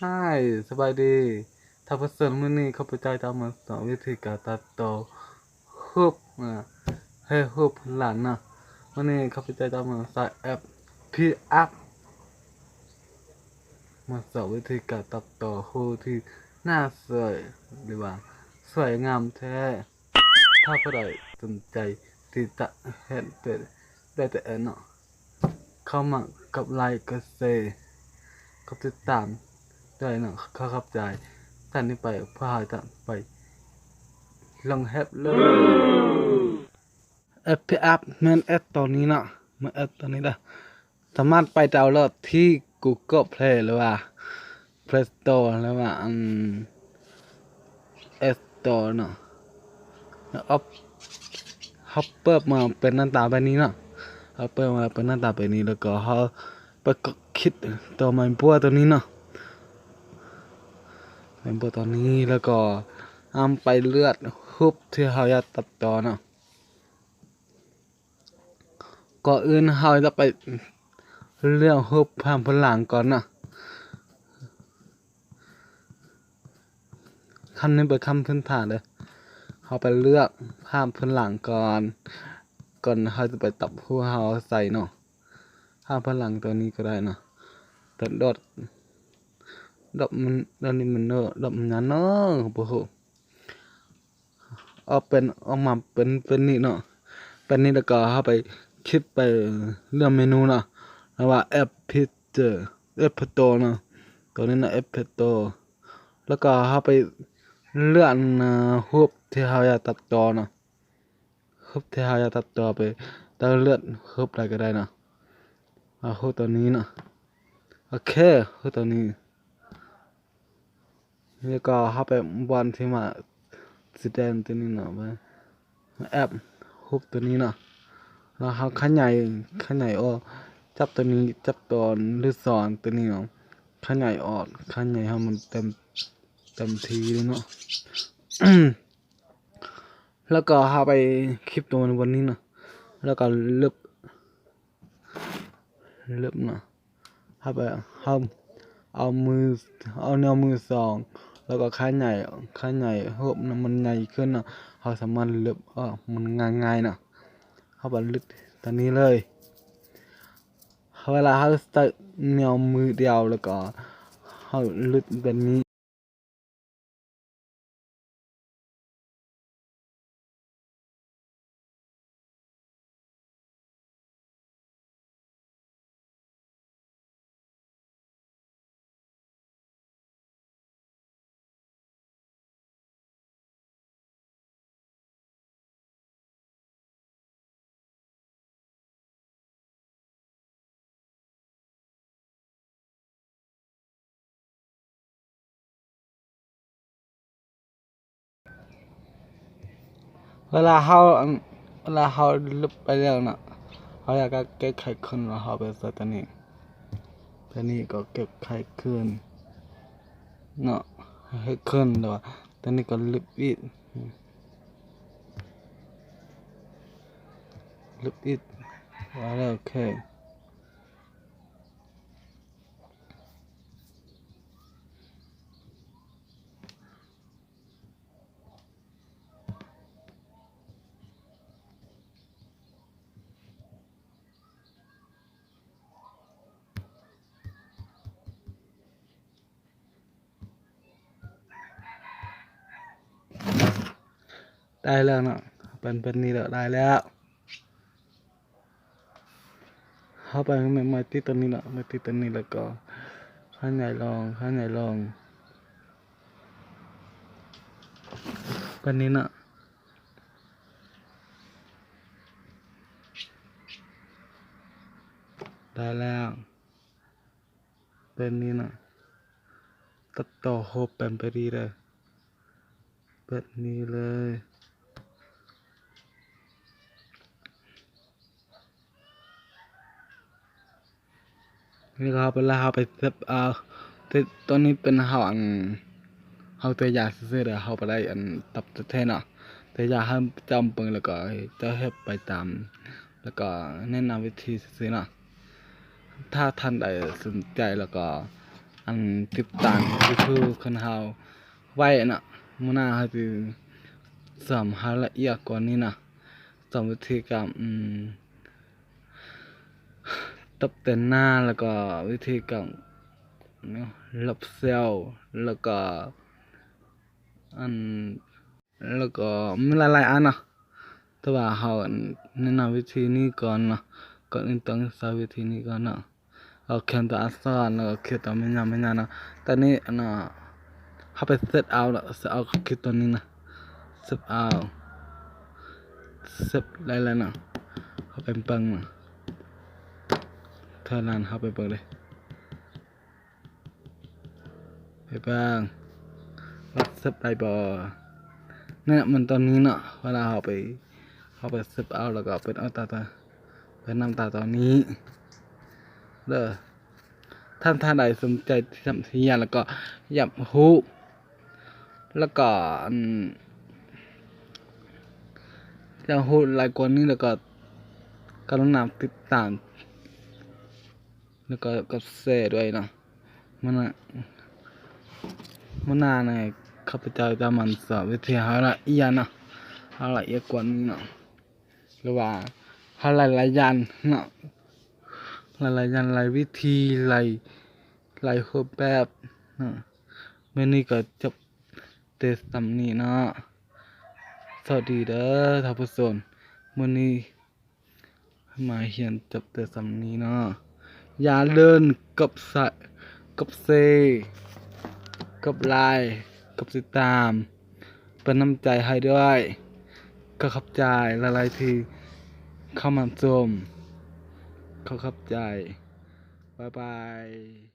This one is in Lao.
ຮາຍ ສະບາຍດີທ່ານຜູ້ຊົມ, ມື້ນີ້ຂ້າພະເຈົ້າຈະມາສອນວິທີການຕັດຕໍ່ຮູບ ອາ ໃຫ້ຮູບຫຼານເນາະ. ມື້ນີ້ຂ້າພະເຈົ້າຈະມາໃຊ້ແອັບພີອັບ ມາສອນວິທີການຕັດຕໍ່ຮູບທີ່ໜ້າສວຍ ຫຼືວ່າສວຍງາມແທ້. ຖ້າຜູ້ໃດສົນໃຈທີ່ຈະເຮັດໄດ້ແຕ່ເອີນເນາະ ເຂົ້າມາກົດໄລ ກົດແຊ ກົດຕິດຕາມໄດ້ເນາະ. ຂໍຂອບໃຈ. ຈາກນີ້ໄປພວກເຮົາຈະໄປລົງແອັບເລີຍ. ແອັບພີອັບແມ່ນແອັບໂຕນີ້ເນາະ, ແມ່ນແອັບໂຕນີ້ເດີ. ສາມາດໄປດາວໂຫຼດທີ່ Google Play ຫຼືວ່າ Play Store ຫຼືວ່າອັນ App Store ເນາະ. ເຮົາ ເຮົາເປີດມາເປັນໜ້າຕາແບບນີ້ເນາະ, ເຮົາເປີດມາເປັນໜ້າຕາແບບນີ້ ແລ້ວກໍເຮົາໄປຄລິກຕົວໄມ້ບົວຕົວນີ້ເນາະ, ໄມ້ບົວຕົວນີ້ ແລ້ວກໍເຮົາໄປເລືອກຮູບທີ່ເຮົາຢາກຕັດຕໍ່ເນາະ. ກ່ອນອື່ນເຮົາຈະໄປເລືອກຮູບພາບພື້ນຫຼັງກ່ອນເນາະ. ຄຳນີ້ເປັນຄຳພື້ນຖານເດີ. ເຮົາໄປເລືອກພາບພື້ນຫຼັງກ່ອນ, ກ່ອນເຮົາຈະໄປຕັດຮູບເຮົາໃສ່ເນາະ. ພາບພື້ນຫຼັງຕົວນີ້ກໍໄດ້ເນາະ. ແຕ່ດອດ ດອດມັນ ດອດນີ້ມັນເນາະ ດອດມັນຫຍັງເນາະ ບໍ່ຮູ້. ອອກເປັນ ອອກມາເປັນ ເປັນນີ້ເນາະ, ເປັນນີ້ ແລ້ວກໍເຮົາໄປຄລິກໄປເລືອກເມນູເນາະ ເອີ້ນວ່າ App Picture App Photo ເນາະ, ຕົວນີ້ນະ App Photo ແລ້ວກໍເຮົາໄປເລືອກ ອາ ຮູບທີ່ເຮົາຢາກຕັດຕໍ່ເນາະ, ຮູບທີ່ເຮົາຢາກຕັດຕໍ່ໄປ ເຮົາເລືອກຮູບໃດກໍໄດ້ເນາະ. ເອົາຮູບຕົວນີ້ເນາະ, ໂອເຄ ຮູບຕົວນີ້. ແລ້ວກໍເຮົາໄປບ່ອນທີ່ວ່າສີແດງຕົວນີ້ເນາະ, ແອັບຮູບຕົວນີ້ເນາະ, ແລ້ວເຮົາຂະຫຍາຍ ຂະຫຍາຍອອກ, ຈັບຕົວນີ້ ຈັບຕອນ ຫຼື ສອງຕົວນີ້ເນາະ, ຂະຫຍາຍອອກ ຂະຫຍາຍໃຫ້ມັນເຕັມ ເຕັມທີ່ເລີຍເນາະ. ແລ້ວກໍເຮົາໄປຄລິກຕົວມັນບ່ອນນີ້ເນາະ, ແລ້ວກໍລຶບ ລຶບເນາະ. ເຮົາໄປ ເຮົາເອົາມື ເອົານິ້ວມືສອງ ແລ້ວກໍຂະຫຍາຍ ຂະຫຍາຍຮູບໃຫ້ມັນໃຫຍ່ຂຶ້ນເນາະ, ເຮົາສາມາດລຶບອອກມັນງ່າຍໆເນາະ. ເຮົາໄປລຶບຕົວນີ້ເລີຍ. ເວລາເຮົາໃຊ້ນິ້ວມືດຽວ ແລ້ວກໍເຮົາລຶບແບບນີ້. ເວລາເຮົາ ອັນ ເວລາເຮົາລຶບໄປແລ້ວນະ ເຮົາຢາກກະແກ້ໄຂຄືນ ເຮົາໄປໃສ່ຕົວນີ້ ຕົວນີ້ກໍແກ້ໄຂຄືນເນາະ ເຮັດຄືນ ແລ້ວຕົວນີ້ກໍລຶບອີກ ລຶບອີກ ແລ້ວໂອເຄ. ໄດ້ແລ້ວເນາະ ເປັນ ເປັນນີ້ແລ້ວ ໄດ້ແລ້ວ. ເຮົາໄປ ມາ ມາຕິດຕົວນີ້ເນາະ ມາຕິດຕົວນີ້ ແລ້ວກໍຂະຫຍາຍລອງ ຂະຫຍາຍລອງ ແບບນີ້ເນາະ ໄດ້ແລ້ວ ແບບນີ້ເນາະ ຕັດຕໍ່ຮູບເປັນໄປດີເດີ. ແບບນີ້ເລີຍ ນີ້ກໍເຮົາໄປລະ ເຮົາໄປເຊບເອົາ ແຕ່ຕອນນີ້ເປັນເຮົາ ອັນ ເຮົາຕົວຢ່າງຊື່ໆເດີ ເຮົາບໍ່ໄດ້ ອັນ ຕັດແທ້ໆເນາະ ແຕ່ຢາກໃຫ້ເຈົ້າເບິ່ງ ແລ້ວກໍເຈົ້າເຮັດໄປຕາມ ແລ້ວກໍແນະນຳວິທີຊື່ໆເນາະ. ຖ້າທ່ານໃດສົນໃຈ ແລ້ວກໍ ອັນຕິດຕາມຢູທູບຂອງເຮົາໄວ້ເນາະ. ມື້ໜ້າເຮົາຊິສອນໃຫ້ລະອຽດກວ່ານີ້ນະ, ສອນວິທີການ ອືມ ຕັບແຕ່ງໜ້າ ແລ້ວກໍວິທີການ ເນາະ ລັບເຊວ ແລ້ວກໍ ອັນ ແລ້ວກໍມີຫຼາຍໆອັນເນາະ, ແຕ່ວ່າເຮົາແນະນຳວິທີນີ້ກ່ອນເນາະ. ກ່ອນອື່ນຕ້ອງໃຊ້ວິທີນີ້ກ່ອນເນາະ. ເອົາຂຽນຕົວອັກສອນ ແລ້ວກໍຂຽນຕົວແມ່ນຍາວແມ່ນຍາວເນາະ. ຕອນນີ້ ອັນນ່າ ເຮົາໄປເຊັດເອົາເນາະ, ເຊັດເອົາ ຄລິກຕົວນີ້ນະ, ເຊັດເອົາ ເຊັດໄດ້ແລ້ວເນາະ. ເຮົາໄປເບິ່ງເນາະ, ເທົ່ານັ້ນເຮົາໄປເບິ່ງເດ້. ໄປເບິ່ງວ່າເຊັດໄດ້ບໍ່. ແນະນຳຕົວນີ້ເນາະ, ເວລາເຮົາໄປ ເຮົາໄປເຊັດເອົາ ແລ້ວກໍເປັນເອົາຕາ ຕາ ເປັນນຳຕາຕົວນີ້ເດີ. ທ່ານ ທ່ານໃດສົນໃຈທີ່ຈະຮຽນ ແລ້ວກໍຢາກຮູ້ ແລ້ວກໍ ອັນ ຢາກຮູ້ຫຼາຍກວ່ານີ້ ແລ້ວກໍກະລຸນາຕິດຕາມ ແລ້ວກໍກົດແຊດ້ວຍເນາະ. ມື້ໜ້າ ມື້ໜ້ານີ້ ຂ້າພະເຈົ້າຈະມາສອນວິທີໃຫ້ລະອຽດເນາະ, ໃຫ້ລະອຽດກວ່ານີ້ເນາະ, ຫຼືວ່າໃຫ້ຫຼາຍໆຢ່າງເນາະ, ຫຼາຍໆຢ່າງ ຫຼາຍວິທີ ຫຼາຍ ຫຼາຍຮູບແບບເນາະ. ມື້ນີ້ກໍຈົບແຕ່ສ່ຳນີ້ເນາະ. ສະຫວັດດີເດີທ່ານຜູ້ຊົມ, ມື້ນີ້ ມາຮຽນຈົບແຕ່ສ່ຳນີ້ເນາະ. ຢ່າລືມກົດ ກົດແຊ ກົດໄລ ກົດຕິດຕາມ ເປັນກຳລັງໃຈໃຫ້ດ້ວຍ. ຂໍຂອບໃຈຫຼາຍໆທີ່ເຂົ້າມາຊົມ. ຂໍຂອບໃຈ. ບາຍບາຍ.